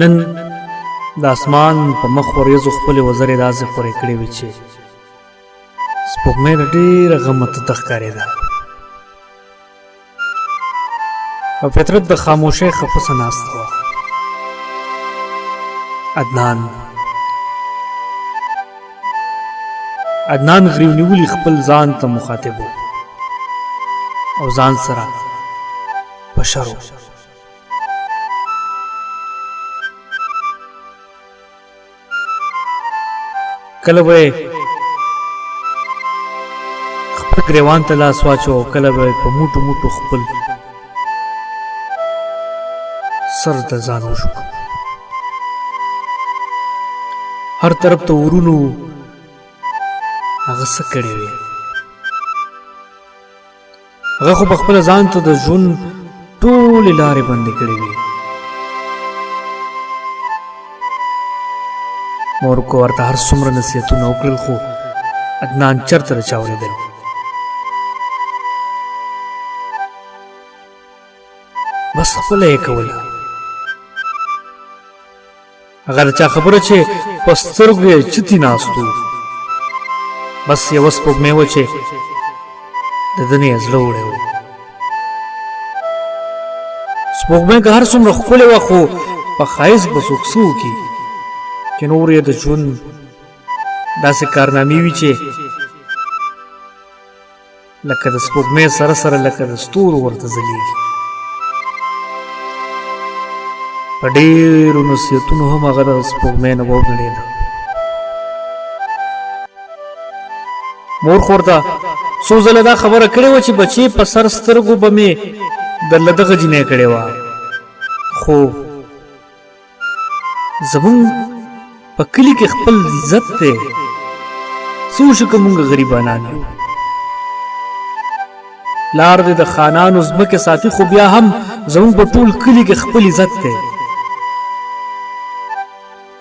نن د اسمان په مخ وریځو خپلې وزرې داسې خورې کړې وې چې سپوږمۍ له ډېره غمه تته ښکارېده. په فطرت د خاموشۍ خفسه ناسته وه. عدنان عدنان غریو نیولي خپل ځان ته مخاطب و او ځان سره په شر و. کله به خپل ګریوان ته لاس واچو او کله به په موټو موټو خپل سر ته ځان وشو. هر طرف ته ورونو هغه څه کړی وي. هغه خو په خپل ځان ته د ژوند ټولې لارې بندې کړې وې. مور کو ورته هر څومره نصیحتونه وکړل خو عدنان چرته نه چا اورېدل. بس خپله یې کوله. هغه د چا خبره چې په سترګو یې چتي ناست وو. بس یوه سپوږمۍ وه چې د ده نه یې زړه وړی و. سپوږمۍ که هر څومره ښکلې وه خو په ښایست به څوک څه وکړي چې نور یې د ژوند داسې کارنامې وي چې لکه د سپوږمۍ سره سره لکه د ستورو ورته ځلېږي. په ډېرو نصیحتونو هم هغه د سپوږمۍ نه وګړېده. مور خو ورته څو ځله دا خبره کړې وه چې بچې په سر سترګو به مې درله دغه جینۍ کړې وه، خو زمونږ په کلي کې خپل عزت دی، څه وشو که مونږ غریبانان یو؟ پلار دې د خانانو ځمکې ساتي خو بیا هم زمونږ په ټول کلي کې خپل عزت دی.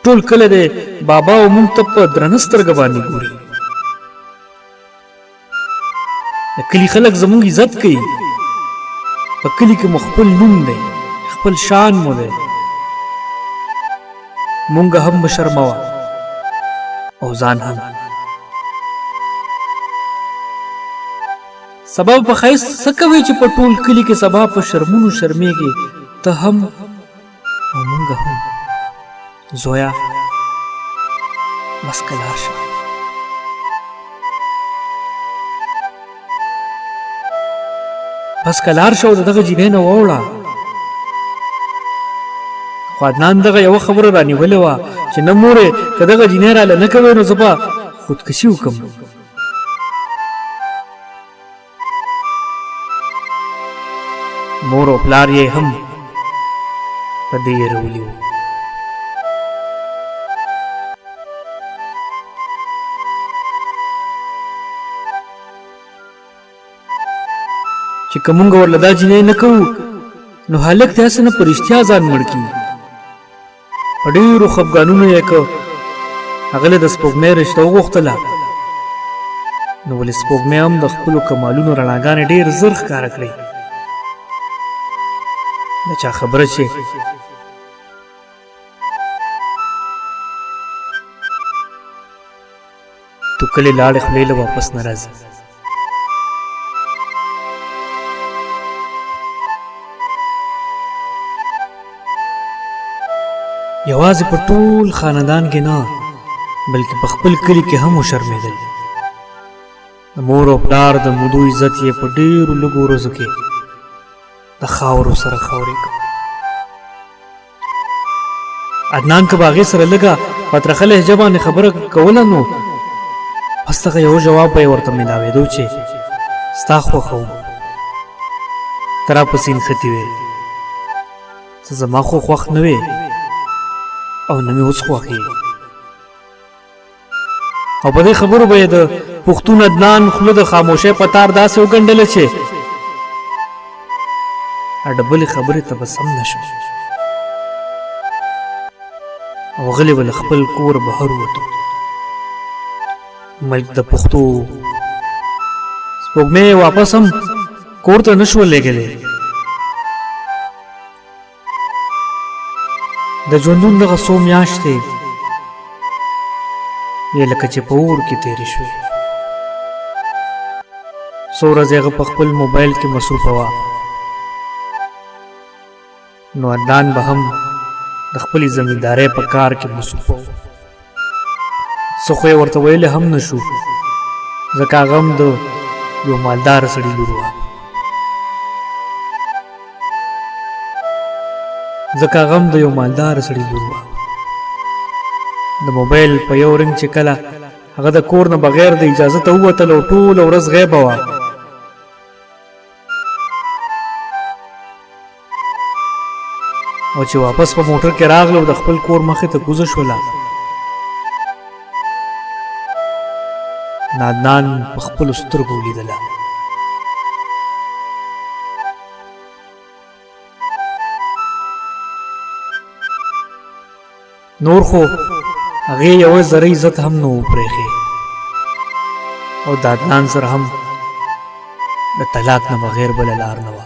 ټول کلی دی بابا او مونږ ته په درنه سترګه باندې ګوري. د کلي خلک زموږ عزت کوي. په کلي کې مو خپل نوم دی، خپل شان مو دی. مونږ هم مه شرموه او ځان هم. سبا په ښایست څه کوې چې په ټول کلي کې سبا په شرمونو شرمېږې، ته هم او مونږ هم. زویا بس که لار شه. بس که لار شه او د دغه جینۍ نه واوړه. خو عدنان دغه یوه خبره رانیولې وه چې نه مورې، که دغه جینۍ راله نه کوې نو زه به خودکشي وکړم. مور او پلار یې هم په دې یرولي وو. چې که مونږ ورله دا جینۍ نه کوو نو هلک دی هسې نه په رښتیا ځان مړ کړي. په ډېرو خفګانونو یې که هغه له د سپوږمۍ رشته وغوښتله نو ولې سپوږمۍ هم د خپلو کمالونو رڼاګانې ډېر زر ښکاره کړې. د چا خبره چې توکلې لاړې خولې له واپس نه راځي. یوازې په ټول خاندان کې نه بلکې په خپل کلي کې هم وشرمېدل. د مور او پلار د مودو عزت یې په ډېرو لږو ورځو کې د خاورو سره خاورې کړ. عدنان که به هغې سره لږه په ترخه لهجه باندې خبره کوله نو بس دغه یو جواب به یې ورته میلاوېدو چې ستا خوښه وم، ته راپسې نښتې وې، ته زما خو خوښ نه وې او نه مې اوس خوښ یې. او په دې خبرو به یې د پښتون عدنان خوله د خاموشۍ په تار داسې وګنډله چې اډبلې خبرې ته به سم نه شم او غلی به له خپل کور بهر ووتو. ملک د پښتو سپوږمۍ واپس هم کور ته نه شوه لېږلی. د ژوندون دغه څو میاشتې یې لکه چې په اور کې تېرې شوې. څو ورځې هغه په خپل موبایل کې مصروفه وه، نو عدنان به هم د خپلې زمیندارۍ په کار کې مصروف و. څه خو یې ورته ویلی هم نه شو، ځکه هغه هم د یو مالدار سړي لور وه. ځکه هغه هم د یو مالدار سړي لور وه. د موبایل په یو رنګ چې کله هغه د کور نه بغیر د اجازه ته ووتله او ټوله ورځ غیبه وه، او چې واپس په موټر کې راغله او د خپل کور مخې ته کوزه شوله، نادنان په خپلو سترګو ولیدله. نور خو هغې یوه ذره عزت هم نه و پرېښی او د عدنان سره هم د طلاق نه بغیر بله لار نه وه.